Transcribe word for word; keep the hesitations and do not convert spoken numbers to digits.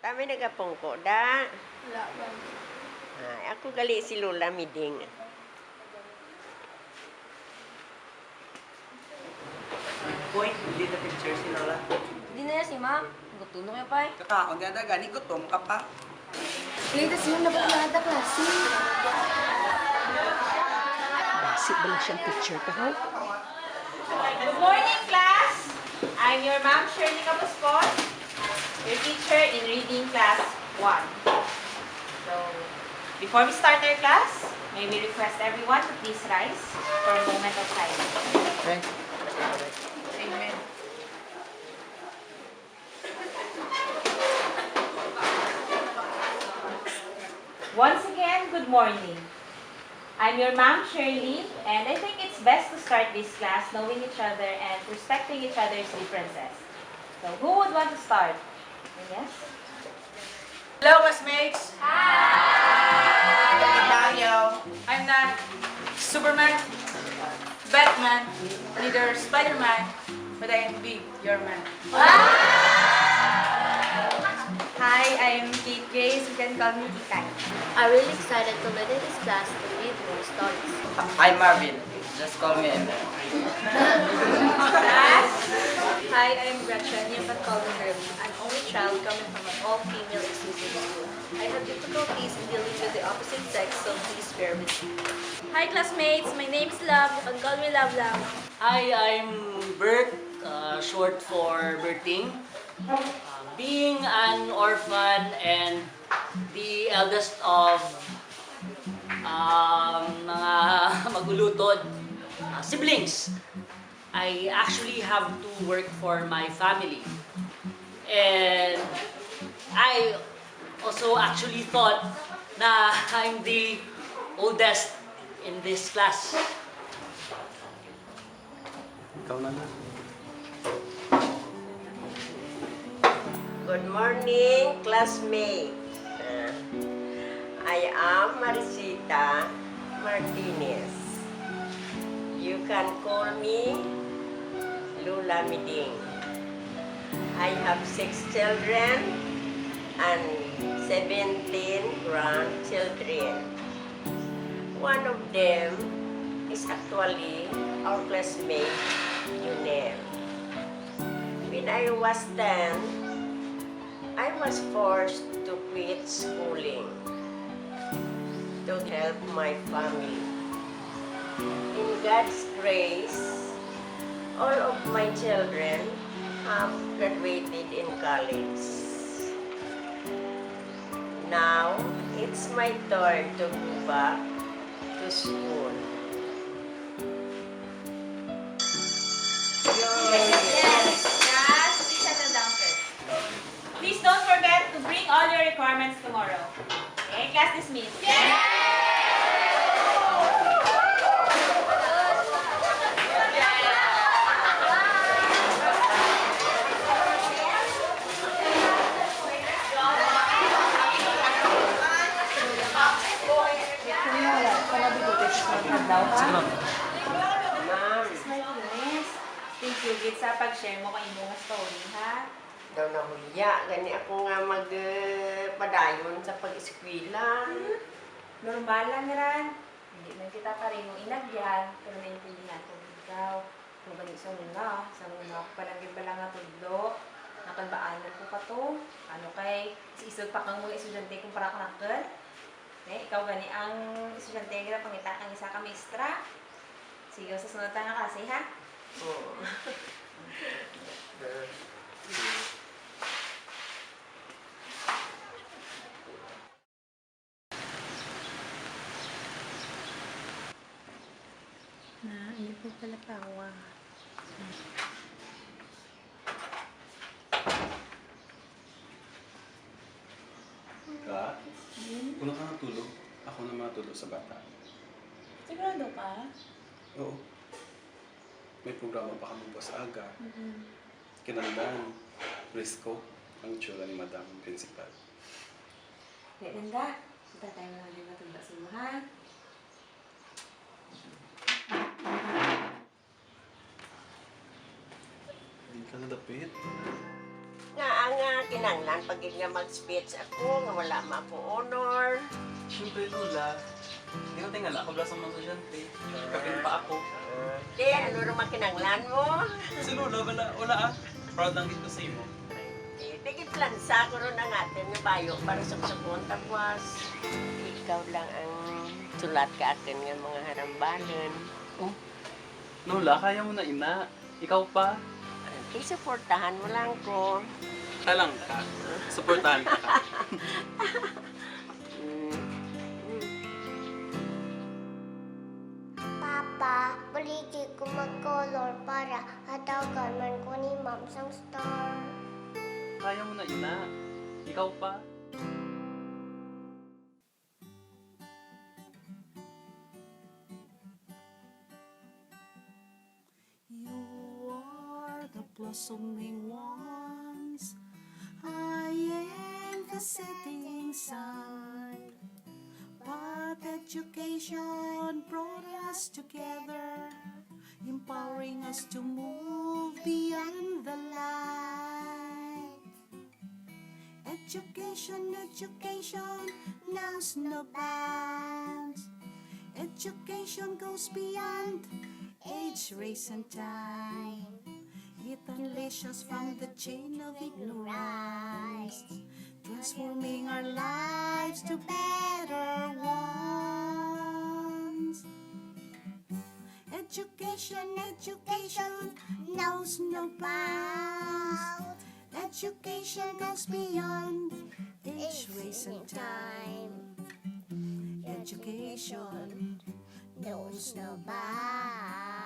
Kami nagapungko, da. Wala man. Ay, ako gali si Lola Miding. Uy, hindi na picture si Lola. Di na si Ma. Gutom na kaya, pay. Kakaon ka na, gani gutom ka pa. Late si Ma'am, dapat na ata klase. Basi ba lang siyang teacher ka, ho? Good morning, class. I'm your ma'am, Shirley Capuspon, your teacher in reading class one. So, before we start our class, may we request everyone to please rise for a moment of silence. Thank you. Amen. Once again, good morning. I'm your ma'am, Shirley, and I think it's best to start this class knowing each other and respecting each other's differences. So, who would want to start? Yes? Hello, classmates! Hi! Tayo. I'm not Superman, Batman, neither Spider-Man, but I am Big, your man. Hi, I'm Kate Grace. You can call me Kikay. I'm really excited to lead in this class and read more stories. I'm Marvin. Just call me Emma. Hi, I'm Gretchen. You can call me Girly. An only child coming from an all-female exclusive school. I have difficulties in dealing with the opposite sex, so please bear with me. Hi, classmates. My name is Love. You can call me Love Love. Hi, I'm Bert, uh, short for Berting. Uh, being an orphan and the eldest of, um, mga magulutod, uh, siblings, I actually have to work for my family. And I also actually thought na I'm the oldest in this class. Ikaw na na. Good morning, classmates. Uh, I am Marisita Martinez. You can call me Lola Miding. I have six children and seventeen grandchildren. One of them is actually our classmate, Yunel. When I was ten, I was forced to quit schooling to help my family. In God's grace, all of my children have graduated in college. Now, it's my turn to go back to school. Yes. Yes. Class, please settle down first. Please don't forget to bring all your requirements tomorrow. Okay, class dismissed. Sige, ma'am. Ma'am. Miss Martinez, thank you gid sa pag-share mo kay imo nga story, ha? Daw nahuya gani ako nga mag, eh, padayon sa pag-eskwela. Hmm? Normal lang, Ran. Hindi man kita pareho inagyan, pero naintindihan ko gid ikaw. Kung gani sa una, sa una ko pa lang gid bala nga tudlo, nakalbaanan ko ka to. Ano kay, si isog pa kang mga estudyante kumpara kanakon? Eh, ikaw gani ang estudyante nga ginapangita kang isa ka maestra. Sige, sa sunod ta nga klase, ha? Oo. Na, hindi po pala tawa. Ka? Hmm? Una ka natulog. Ako na matulog sa bata. Sigurado ka? Oo. May programa pa kami bukas aga. Mm-mm. Kinahanglan, presko ang itsura ni Madam Principal. Di, Nanda. Kita tayo mo na din matulog sa imo, ha? Di ka nadapit. Nga, nga, Kinahanglan pa gid nga mag-speech ako nga wala man ako honor. Siyempre, Lola, di ko tingala ako bala sa mga estudyante. Kapin pa ako. Di, ano ra man kinahanglan mo? Si Lola, wala, wala ah. Proud lang gid ko sa imo. Eh, di gid plansa ko ron ang atin nga bayo para sugsugon tapos ikaw lang ang sulat ka akin nga mga harambalan. Lola, kaya mo na ina. Ikaw pa. Di, suportahan mo lang ko. Talang ka. Suportahan ka. Mm. Mm. Papa, baligi ko mag-color para hatagan man ko ni Ma'am sang star. Kaya mo na ina. Ikaw pa. You are the blossoming ones, I am the setting sun. But education brought us together, empowering us to move beyond the light. Education, education knows no bounds. Education goes beyond age, race, and time. It unleashes from the chain of ignorance, transforming our lives to better ones. Education, education knows no bounds. Education goes beyond age, race, and time. Education knows no bounds.